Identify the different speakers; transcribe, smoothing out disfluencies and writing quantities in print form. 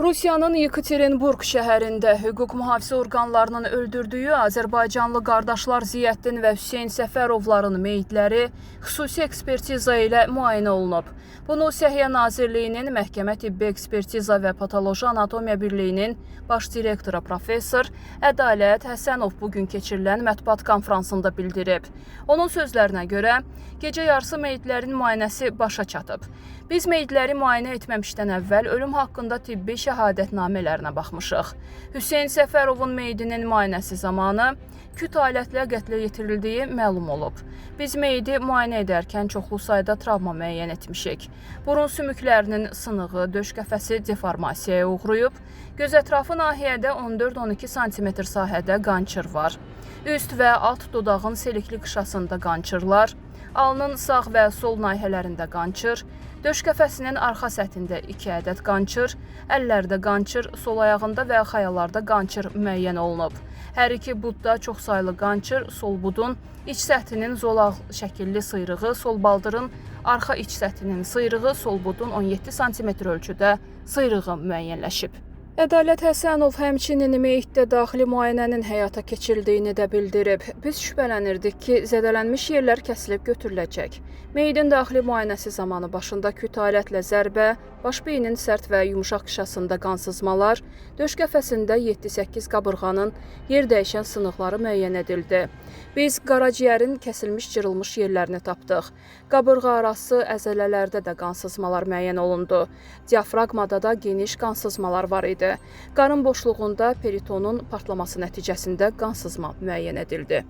Speaker 1: Rusiyanın Yekaterinburq şəhərində hüquq mühafizə orqanlarının öldürdüyü Azərbaycanlı qardaşlar Ziyəddin və Hüseyn Səfərovların meyitləri xüsusi ekspertiza ilə müayinə olunub. Bunu Səhiyyə Nazirliyinin Məhkəmə Tibbi Ekspertiza və Patoloji Anatomiya Birliyinin baş direktoru professor Ədalət Həsənov bugün keçirilən mətbuat konfransında bildirib. Onun sözlərinə görə, gecə yarısı meyitlərin müayinəsi başa çatıb. Biz meyitləri müayinə etməmişdən əvvəl ölüm haqqında tibbi şəhadətnamələrinə baxmışıq. Hüseyn Səfərovun meyidinin müayinəsi zamanı küt alətlə qətlə yetirildiyi məlum olub. Biz meyidi müayinə edərkən çoxlu sayda travma müəyyən etmişik. Burun sümüklərinin sınığı, döş qəfəsi deformasiyaya uğrayıb, göz ətrafı nahiyədə 14-12 sm sahədə qançır var. Üst və alt dodağın selikli qışasında qançırlar, alnın sağ və sol nahiyələrində qançır, döş qəfəsinin arxa səthində 2 ədəd qançır, əllərdə qançır, sol ayağında və xayalarda qançır müəyyən olunub. Hər iki budda çoxsaylı qançır, sol budun iç səthinin zolaq şəkilli sıyrığı, sol baldırın arxa iç səthinin sıyrığı, sol budun 17 sm ölçüdə sıyrığı müəyyənləşib. Ədalət Həsənov həmçinin meyitdə daxili müayinənin həyata keçirildiyini də bildirib. Biz şübhələnirdik ki, zədələnmiş yerlər kəsilib götürüləcək. Meyidin daxili müayinəsi zamanı başında küt alətlə zərbə, baş beynin sərt və yumşaq qışasında qansızmalar, döş qəfəsində 7-8 qabırğanın yer dəyişən sınıqları müəyyən edildi. Biz qaraciyərin kəsilmiş, cırılmış yerlərini tapdıq. Qabırğa arası əzələlərdə də qansızmalar müəyyən olundu. Diafraqmada da geniş qansızmalar var idi. Qarın boşluğunda peritonun partlaması nəticəsində qansızma müəyyən edildi.